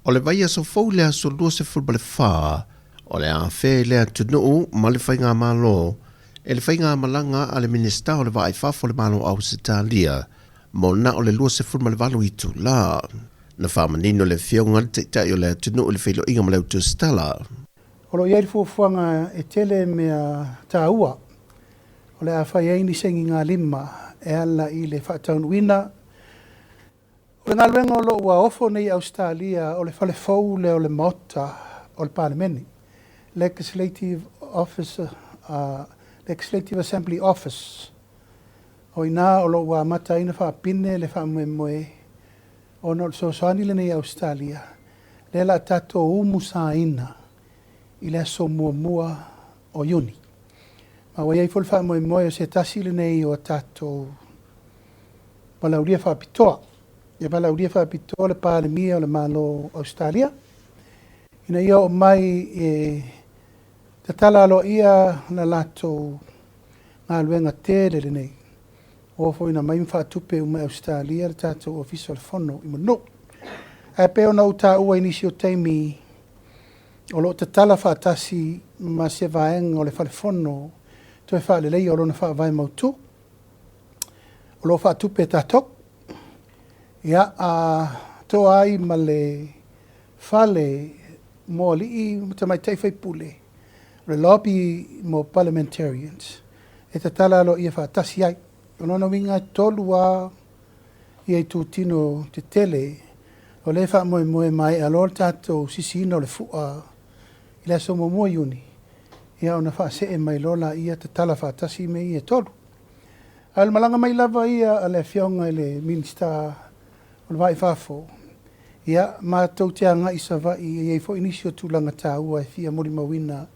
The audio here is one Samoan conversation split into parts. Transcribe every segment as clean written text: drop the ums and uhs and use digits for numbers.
O le vaiaso fou i le aso 24, o le a afea i le atunuu ma le faigamalo e le faigamalaga a le Minisita o le Vaa i Fafo o le Malo o Ausetalia mo na o le 28 itula. Na faamanino le Afioga i le Taitai o le atunuu i le feiloaiga ma le Autusitala. O lo o i ai le fuafuaga e tele mea taua o le a fai ai ni sainigalima e ala i le faataunuuina O le galuega o lo o ua ofo nei i Ausetalia o le fale fou lea o le Maota o le Palemene, Legislative Office, Legislative Assembly Office. O i ina o lo o ua amata ai ona faapine le faamoemoe ona o le fesoasoani lenei a Ausetalia, lea o le a tatou umusaina i le aso muamua o Iuni. Ma ua i ai foi le faamoemoe o se tasi lenei o a tatou valaaulia faapitoa. E valaaulia faapitoa le Palemia o le Malo o Ausetalia ina ia oo mai e tatala aloaia la latou galuega tele lenei. Ua oo foi ina aumai ma faatupe uma e Ausetalia le tatou Ofisa o le Fono i Manuu. Ae pei ona ou taua i nisi o taimi, o lo o tatala faatasi ma se vaega o le Fale Fono toe faaleleia o lona faavae mautu. O lo o faatupe e tatou. Ia, a toa ai ma le fale mo alii ma tamaitai faipule, o le lobby mo parliamentarians, e tatala aloaia faatasi ai. O lona uiga e tolu lava ia itutino tetele o lea e faamoemoe e maea loa le tatou sisiina o le fua i le aso 1 o Iuni, ia ona faasee mai loa laia tatala faatasi mea ia e tolu. A o le malaga mai lava ia a le Afioga i le Minisita o le Va i Fafo, ia, matou te agai i Savaii e i ai foi nisi o tulaga taua e fia molimauina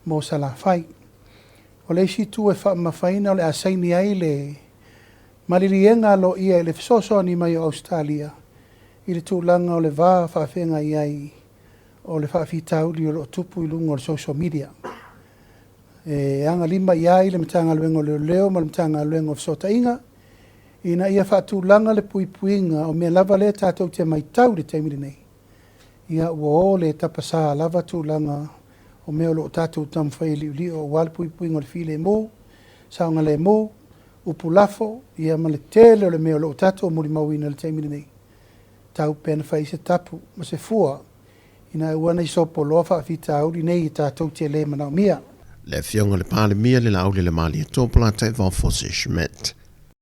mo Salafai. O le isi itu e faamamafaina o le a saini ai le maliliega aloaia i le fesoasoani mai o Ausetalia i le tulaga o le va faafeagai ai o le faafitauli o lo o tupu i luga o le social media. E agalima i ai le Matagaluega o Leoleo ma le Matagaluega o Fesootaiga ina ia faatulaga le puipuiga o mea lava lea tatou te matau i le taimi lenei, ia ua o le tapasa lava tulaga o mea o lo o tatou taumafai e liolio aua le puipuiga o le filemu, saogalemu, upu lafo, ia ma le tele o le mea o lo o tatou molimauina i le taimi lenei. Tau pea na fai se tapu ma se fua ina aua ne i sopoloa faafitauli nei e tatou te le manaomia. Le Afioga i le Palemia le Laauli le Malietoa Polataivao Fosi Schmidt.